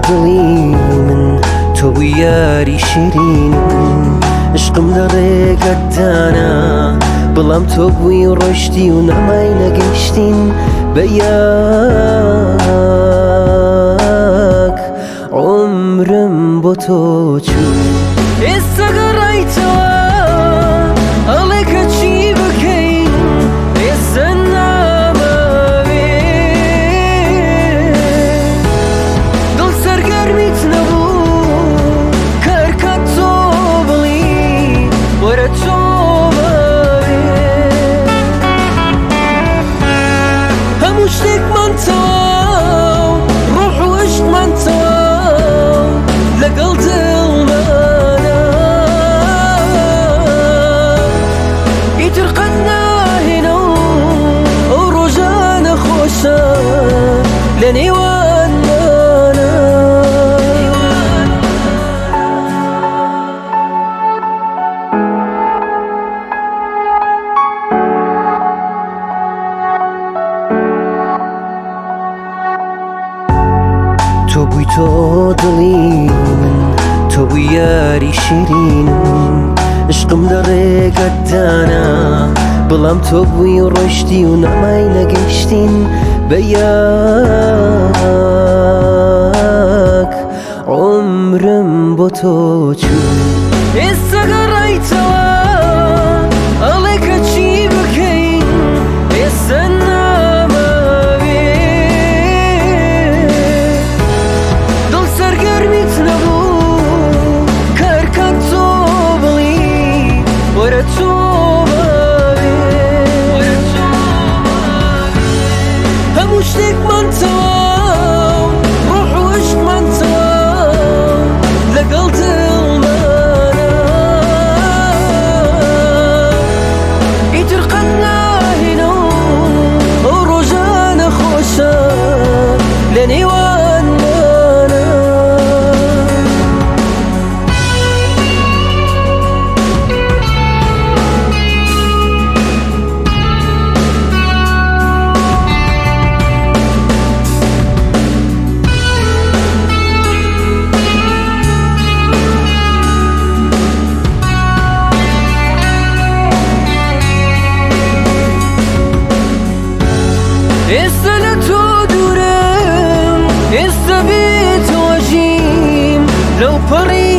دڵی من، تۆ بووی یاری شیرینم، عشقم لە ڕێگەت دانا، بەڵام تۆ بووی و ڕۆیشتی و نەمای نەگەیشتین بە یەک. عومرم بۆ تۆ چوو. ئێستا گەڕایتەوە ئەڵێ کە چی بکەین ئێستا نامەوێ دڵ سەرگەرمیت نەبوو کار کات تۆ بڵی وەرە تۆ بەوێ هەموو شتێکمان تەواو ڕۆح و عشقمان تەواو لەگەڵ دڵمانە ئیتر قەت ناهێنەوە ئەو ڕۆژانە خۆشە لە نێوانمانە. تۆ بووی تۆ دڵی من، تۆ بووی یاری شیرینم، عشقم لە ڕێگەت دانا، بەڵام تۆ بووی و ڕۆیشتی و نەمای نەگەیشتین بە یەک. عومرم بۆ تۆ چوو. ئێستا گەڕایتەوە ئەڵێ کە چی بکەین ئێستا نامەوێ دڵ سەرگەرمیت نەبوو کار کات تۆ بڵی وەرە تۆ بەوێ هەموو شتێکمان تەواو ڕۆح و عشقمان تەواو لەگەڵ دڵمانە ئیتر قەت ناهێنەوە ئەو ڕۆژانە خۆشە لە نێوانمانە. ئێستا لە تۆ دوورم، ئێستا بێ تۆ ژیم لەو پەڕی